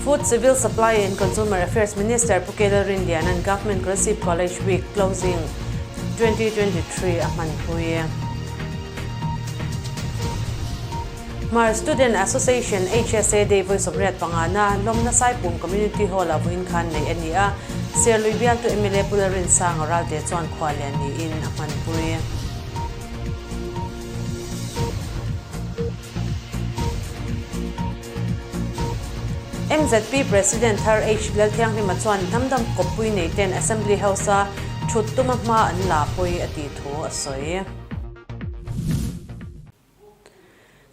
Food, Civil Supply and Consumer Affairs Minister Pu K Lalrinliana'n Government Kolasib College Week Closing 2023 a hmanpui. Hmar Student Association, HSA, Day vawi 85 na lawmna Saipum Community Hall-ah vawiin khan neih a ni a, Serlui bialtu mla Pu Lalrinsanga Ralte chuan khuallian niin a hmanpui. MZP President thar H. Lalthianghlima chuan hnamdang kawppui neiten Assembly House-a thut tuma hma an la pawi a tih thu a sawi.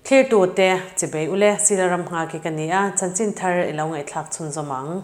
Thlirtute, Chibei ule, Sila ram nghak hi ka ni a, chanchin thar i lo ngaihthlak chhunzawm ang.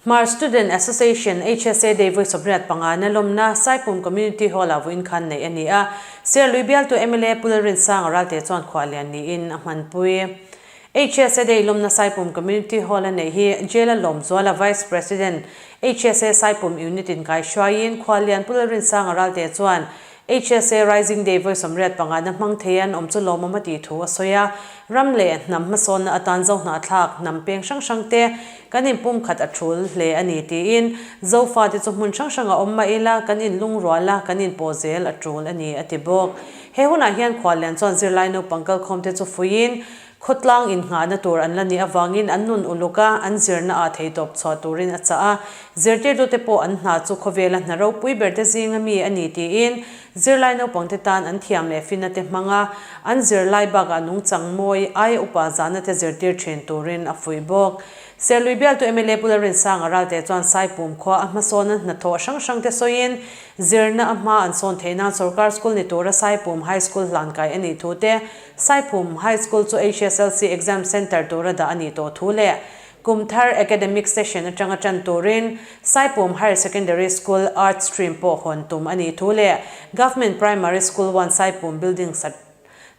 Hmar Student Association, HSA, Day vawi 85 na lawmna Saipum Community Hall-ah vawiin khan neih a ni a, Serlui bialtu mla Pu Lalrinsanga Ralte chuan khuahlian niin a hmanpui. HSA Day lawmna Saipum Community Hall a neih hi Jail-a Lawmzuala Vice President, HSA Saipum Unit in kaihruaiin khuahlian Pu Lalrinsanga Ralte chuan HSA Rising Day vawi 85 na hmang thei an awm chu lawmawm a tih thu a sawi a, ram leh hnam hmasawnna atan Zohnahthlak hnam peng hrang hrang te kan inpumkhat a thul hle a ni tiin Zofa te chu hmun hrang hrang a awm mah ila kan inlungrual a, kan inpawh zel a tul a ni a ti bawk. He hunah hian khuallian chuan zirlai naupang kalkhawm te chu fuiin Khawtlang innghahna tur an la nih avangin an nun uluk a, an zirna ah theitawp chhuah turin a chah a. Zirtirtute pawh an hna chu khawvela hna ropui berte zinga mi a ni tiin zirlai naupangte tan an thiam leh finna te hmang a, an zirlai bakah nungchang mawi aia upa zahna te zirtir thin turin a fuih bawk. Serlui bialtu mla Pu Lalrinsanga Ralte chuan Saipum khua a hmasawna hnathawh hrang hrangte sawiin zirna a hma an sawn theih nan sorkar school ni tura Saipum High School hlankai a nih thu te Saiphum High School chu HSLC Exam Centre tura dah a nih tawh thu leh kum thar academic session atanga tan turin Saipum Higher Secondary School Arts Stream pawh hawn tum a nih thu leh Government Primary School 1 Saipum building sak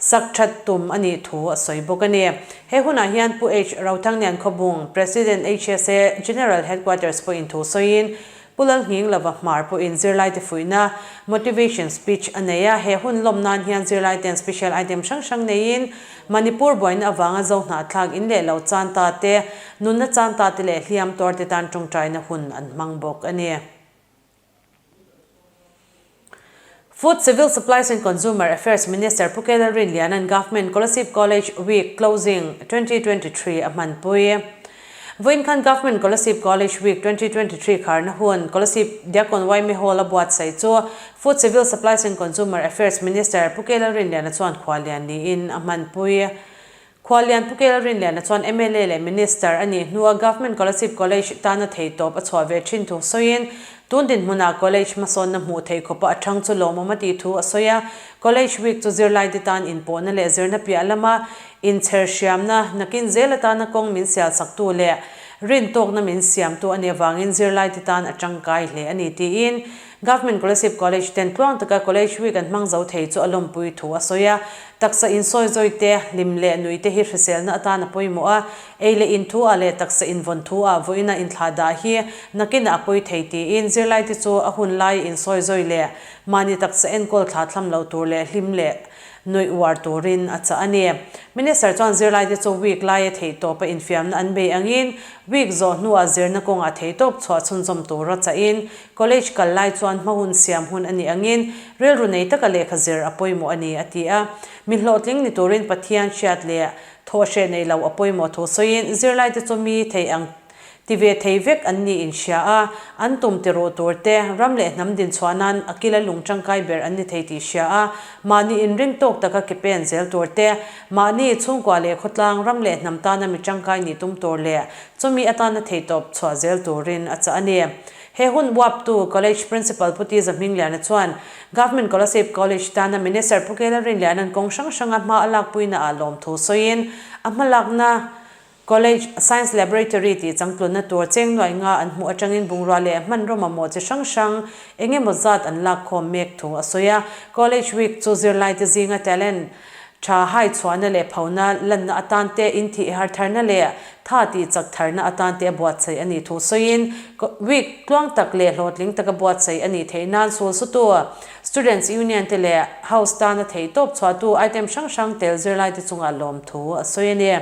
that tum a nih thu a sawi bawk a ni. He hunah hian Pu H. Rothanglian Khawbung, President HSA General Headquarters pawhin thu sawiin Pu Lalhnging lova hmar pawhin zirlaite fuihna, motivation speech, a nei a, he hun lawm nan hian zirlaite'n special item hrang hrang neiin Manipur buaina avanga zo hnahthlak in leh lo chan ta te, nunna chan ta te leh hliam tuar te tan tawngtaina hun an hmang bawk a ni. Food, Civil Supplies and Consumer Affairs Minister Pu K Lalrinliana'n Government Kolasib College Week Closing 2023 a hmanpui. Vawiin khan Government Kolasib College Week 2023 kharna hun Kolasib Diakon Yma Hall a buatsaih chu Food, Civil Supplies and Consumer Affairs Minister Pu K Lalrinliana chuan khuallian niin a hmanpui. Khuallian Pu Kel Rinliana chuan mla leh Minister a nih hnua Government Kolasib College tana theitawp a chhuah ve thin thu sawiin, tun dinhmunah College hmasawnna hmuh theih khawpa a thang chu lawmawm a tih thu a sawi a. College Week chu zirlaite tan inpawhna leh zirna piah lama inchher hriamna, nakin zel atana kawng min sialsaktu leh rintawkna min siamtu a nih avangin zirlaite tan a tangkai hle a ni tiin Government Kolasib College ten tluang taka College Week an hmang zo thei chu a lawmpui thu a sawi a. Taksa insawi zawi te, hlim leh nui te hi hriselna atan a pawimawh a, ei leh in thu ah leh taksa invawn thu ah vawiina inthlah dah hi nakinah a pawi thei tiin zirlaite chu a hun lai insawi zawi leh mahni taksa enkawl thlah thlam loh tur leh hlim leh nuih uar turin a chah a ni. Minister chuan zirlaite chu week laia theihtawpa infiamna an bei angin week zawh hnuah zirna kawngah theihtawp chhuah chhunzawm tura chahin College kal lai chuan hma hun siam hun a nih angin rilru nei taka lehkha zir a pawimawh a ni, a ti a. Mi hlawhtling ni turin Pathian hriat leh thawh hreh nei lo a pawimawh thu sawiin zirlaite chu mi thei ang ti ve thei vek an nih in hria a, an tum ti ruh tur te, ram leh hnam din chhuah nan a kila lung tangkai ber an ni thei tih hria a, mahni inring tawk taka ke pen zel tur te, mahni chhungkua leh khawtlang ram leh hnam tana mi tangkai nih tum tur leh chumi atana theihtawp chhuah zel turin a chah a ni. He hun uaptu College Principal Pu Tiza Hmingliana chuan Government Kolasib College tana Minister Pu Kela Rinliana'n kawng hrang hranga hma a lakpuina ah lawmthu sawiin a hmalakna College Science Laboratory tih changtlunna tur cheng nuaih nga an hmuh atangin bungrua leh hmanraw mamawh chi hrang hrang eng emaw zat an lakkhawm mek thu a sawi a. College Week chu zirlaite zinga talent Tha hai chhuahna leh phona lanna atan te, inthih har tharna leh tha tih chak tharna atan te a buatsaih a nih thu sawiin, week tluang tak leh hlawhtling taka buatsaih a nih theih nan sul sutu Students Union te leh House tana theihtawp chhuahtu item hrang hrang tel zirlaite chungah lawmthu a sawi a ni.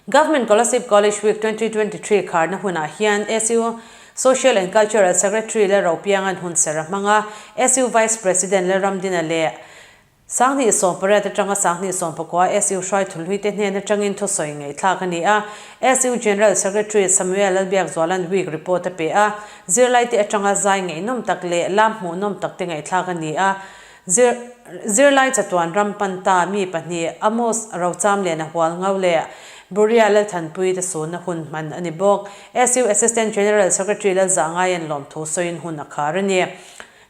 Government Kolasib College Week 2023 kharna hunah hian SU Social and Cultural Secretary Lalropianga'n hunserh a hmang a, SU Vice President Lalramdina leh 2018 atanga 2019 SU hruaithulhui te hnen atangin thusawi ngaihthlak a ni a. SU General Secretary Samuel Lalbiakzuala'n Week report a pe a, zirlaite atanga zai ngaihnawm tak leh lam hmuhnawm tak te ngaihthlak a ni a. Zir Zirlai chatuan ram pan ta mi pahnih Amos Rochamliana Hualngau leh Buria Lalthanpui te sunna hun hman a ni bawk. SU Assistant General Secretary Lalzahngaia'n lawmthu sawiin hun a khar a ni.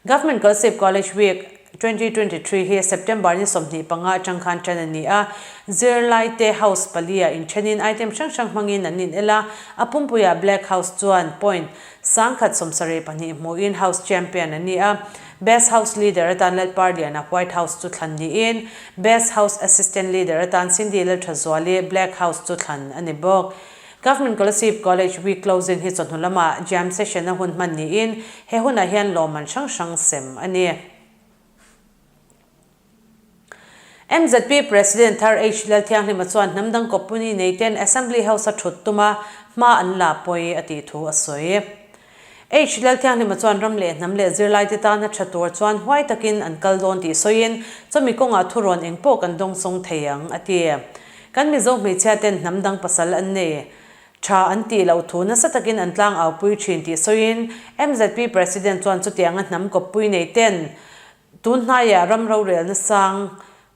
Government Kolasib College Week 2023 hi September ni 25 atang khan tan a ni a, zirlaite House pali-ah inthenin item hrang hrang hmangin an inel a, a pumpuiah Black House chuan point 1072 hmuhin House Champion a ni a, Best House Leader atan Lalparliana White House chu thlan niin Best House Assistant Leader atan Cindy Lalthazuali Black House chu thlan a ni bawk. Government Kolasib College Week Closing hi chawhnu lamah Jam Session a hun hman niin he hunah hian lawmman hrang hrang sem a ni. MZP President thar H. Lalthianghlima chuan hnam dang kawppuni nei ten Assembly House a thut tuma hma an la pawi a tih thu a sawi. H. Lalthianghlima chuan ram leh hnam leh zirlaite tana tha tur chuan huai takin an kal dawn tih sawiin chawmi kawngah thurawn eng pawh kan dawngsawng thei ang a ti. Kan Mizo hmeichhia ten hnam dang pasal an nei tha an tih loh thu nasa takin an tlang aupui thin tih sawiin MZP President chuan chutianga hnam kawppui nei ten tun hnaiah ram rorelna sang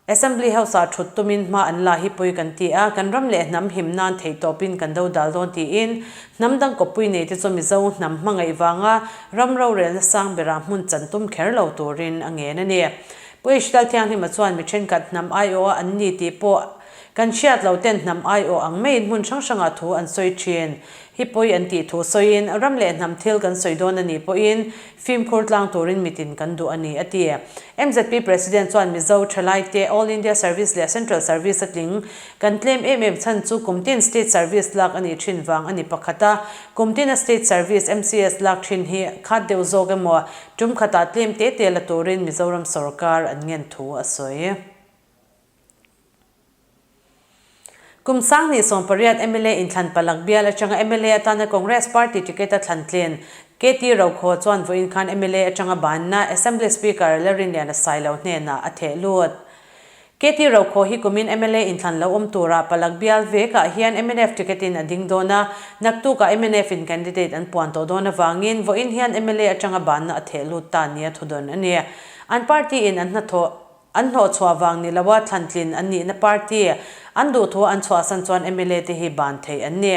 Assembly House-ah thut tumin hma an la hi pawi kan ti a, kan ram leh hnam him nan theihtawpin kan do dal dawn tiin hnam dang kawppui nei te chu Mizo hnam hmangaih vanga ram rorelna sang berah hmun chan tum kher lo turin a ngen a ni. Pu H. Lalthianghlima chuan mi thenkhat hnam aiawh a an ni tih pawh kan hriat lo ten hnam aiawh ang maiin hmun hrang hrangah thu an sawi thin hi pawi an tih thu sawiin ram leh hnam thil kan sawi dawn a nih pawhin Fimkhur tlang turin mitin kan duh a ni, a ti. MZP President chuan Mizo thalaite All India Service leh Central Service a tling kan tlem em em chhan chu kum tin State Service lak a nih thin vang a ni pakhat a, kum tina State Service, MCS, lak thin hi khat deuh zawk emaw tum khatah tlem te te la turin Mizoram sorkar an ngen thu a sawi. Kum 2018 mla inthlan palak bial atanga mla atana Congress party ticket a thlan tlin KT Rokhaw chuan vawiin khan mla atanga banna Assembly Speaker Lalrinliana Sailo hnenah a theh lut. KT Rokhaw hi kumin mla inthlan lo awm turah palak bial vekah hian mnf ticket in a ding dawn a, naktukah mnf in candidate an puan tawh dawn avangin vawiin hian mla atanga banna a theh lut ta nia thudawn a ni. An party in an hnathawh An hlawhchhuah vang ni loa thlantlin an nihna party an duhthu an chhuahsan chuan mla te hi ban theih an ni.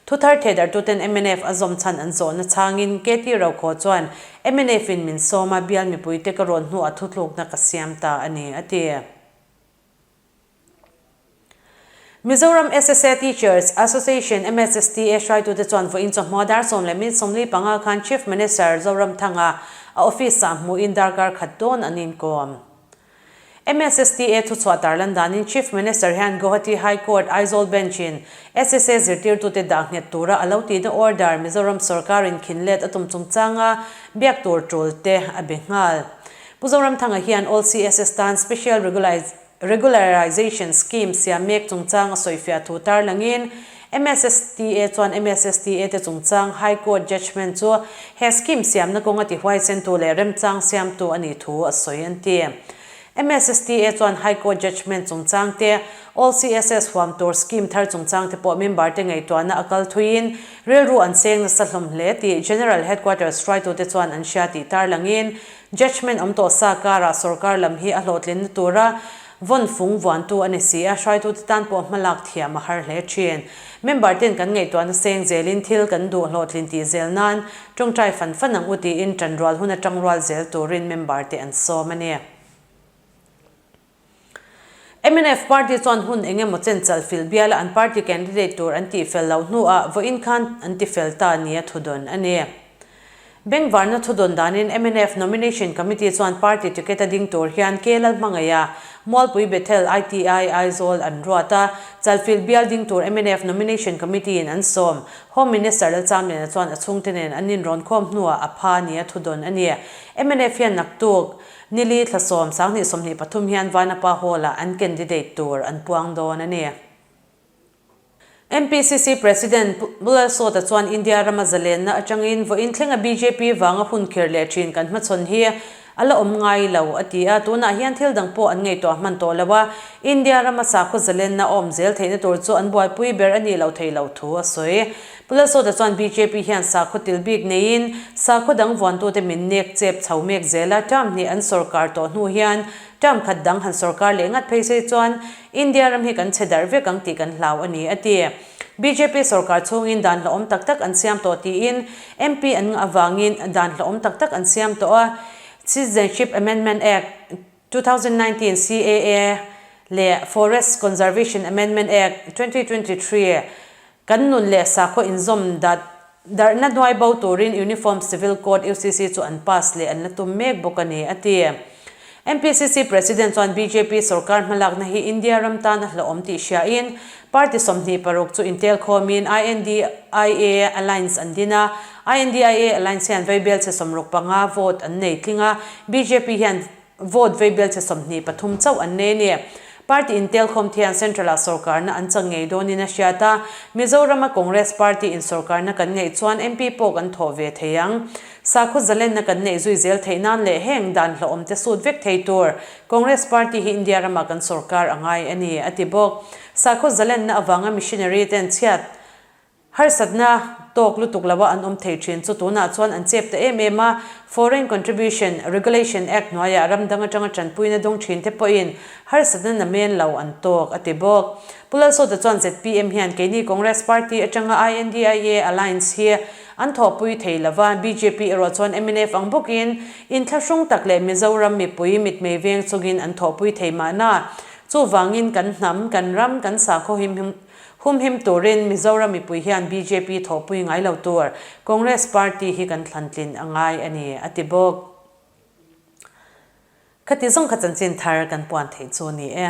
Thuthar thehdarhtuten mnf a zawm chhan an zawhna chhangin KT Rokhaw chuan mnf in min sawm a, bial mipuite ka rawn hnuah thuthlukna ka siam ta a ni, a ti. Mizoram SSA Teachers Association, MSSTA, hruaitute chuan vawiin chawhma dar 10 min 45 khan Chief Minister Zoramthanga a office-ah hmuhin darkar khat dawn an inkawm. MSSTA thuchhuah tarlan danin Chief Minister hian Guwahati High Court Aizawl Bench-in SSA zirtirtute dah nghet tura a lo tihna order Mizoram sorkarin khinlet a tum chungchanga biak tur tul te a be nghal. Pu Zoramthanga hian All CSS tan Special Regularization Scheme siam mek chungchang a sawifiah thu tarlangin MSSTA chuan MSSTA te chungchang High Court judgement chu he scheme siamna kawnga tihuaisentu leh remchang siamtu a nih thu a sawi an ti. MSSTA chuan High Court judgement chungchang te, All CSS huam tur scheme thar chungchang te pawh member te ngaihtuahna a kal thuiin rilru an seng nasa hlawm hle tih General Headquarters hruaitute chuan an hria tih tarlangin Judgement awm tawh sa karah sorkar lam hi a hlawhtlinna tura vawn fung vuantu a ni si a, hruaitute tan pawh hmalak thiam a har hle thin. Member ten kan ngaihtuahna seng zelin thil kan duh hlawhtlin tih zel nan tawngtai fan fan ang u tiin tanrual hun atang rual zel turin member te an sawm a ni. Mnf party chuan hun eng emaw chen chalfilh biala an party candidate tur an tihfel loh hnuah vawiin khan an tifel ta nia thudawn a ni. Bengvarna thudawn danin mnf Nomination Committee chuan party ticket a ding tur hian K Lalhmangaiha, Mualpui Bethel ITI, Aizawl an ruat a, chalfilh bial ding tur mnf Nomination Committee in an sawm. Home Minister Lalchamliana chuan a chhungte nen an inrawnkhawm hnuah a pha nia thudawn a ni. Mnf hian naktuk Nili thla 10, 2023 hian Vanapa Hall-ah an candidate tur an puang dawn a ni. MPCC President Pu Lalsawta chuan India rama zalenna atangin vawiin thlenga bjp vanga hun khirh leh thin kan hmachhawn hi a la awm ngai lo a ti a, tunah hian thil dang pawh an ngaihtuah hman tawh lo a, India rama sakhaw zalenna a awm zel theihna tur chu an buaipui ber a nih loh theih loh thu a sawi. Pu Lalsawta chuan bjp hian sakhaw til bik neiin sakhaw dang vuantute min nek chep chho mek zel a, term hnih an sawrkar tawh hnu hian term khat dang han sawrkar leh ngat phei se chuan India ram hi kan chhe darh vek ang tih kan hlau a ni, a ti. Bjp sorkar chhungin dan hlauhawm tak tak an siam tawh tiin MP an ngah avangin dan hlauhawm tak tak an siam tawh a, Citizenship Amendment Act, 2019, CAA, leh Forest Conservation Amendment Act, 2023, kan nun leh sakhaw inzawm dat darhna hnuai bo turin Uniform Civil Code, UCC, chu an pass leh an la tum mek bawk a ni, a ti. MPCC President chuan bjp sorkar hmalakna hi India ram tan a hlauhawm tih hriain party 26 chu intel khawmin INDIA Alliance an din a, INDIA Alliance hian vaibel chhe 65 vote an nei tling a, bjp hian Vote veibel che 23 chauh an nei a ni. Party intelkhawm te hian Central-ah sorkarna an chang ngei dawnin a hriat a, Mizorama Congress Party in sorkarna kan ngeih chuan MP pawh kan thawh ve thei ang. Sakhaw zalenna kan neih zui zel theih nan leh heng dan hlauhawm te sut vek thei tur Congress Party hi India ramah kan sorkar a ngai a ni, a ti bawk. Sakhaw zalenna avanga missionary ten chhiat Harsatna tawk lutuk loa an awm thei thin chu tunah chuan an chep ta em em a, Foreign Contribution Regulation Act hnuaiah ram dang atanga tanpuina dawng thin te pawhin harsatna namen lo an tawk, a ti bawk. Pu Lalsawta chuan zpm hian keini Congress Party atanga INDIA Alliance hi an thawhpui thei lova, bjp erawh chuan mnf ang bawkin inthlahrung tak leh Mizoram mipui mitmei veng chungin an thawhpui thei mahna. Chuvangin kan hnam, kan ram, kan sakhaw him Humhim turin Mizoram mipui hian bjp thawhpui ngai lo tur Congress party hi kan thlantlin a ngai a ni, a ti bawk. Khati zawng kha chanchin thar kan puan theih chu a ni e.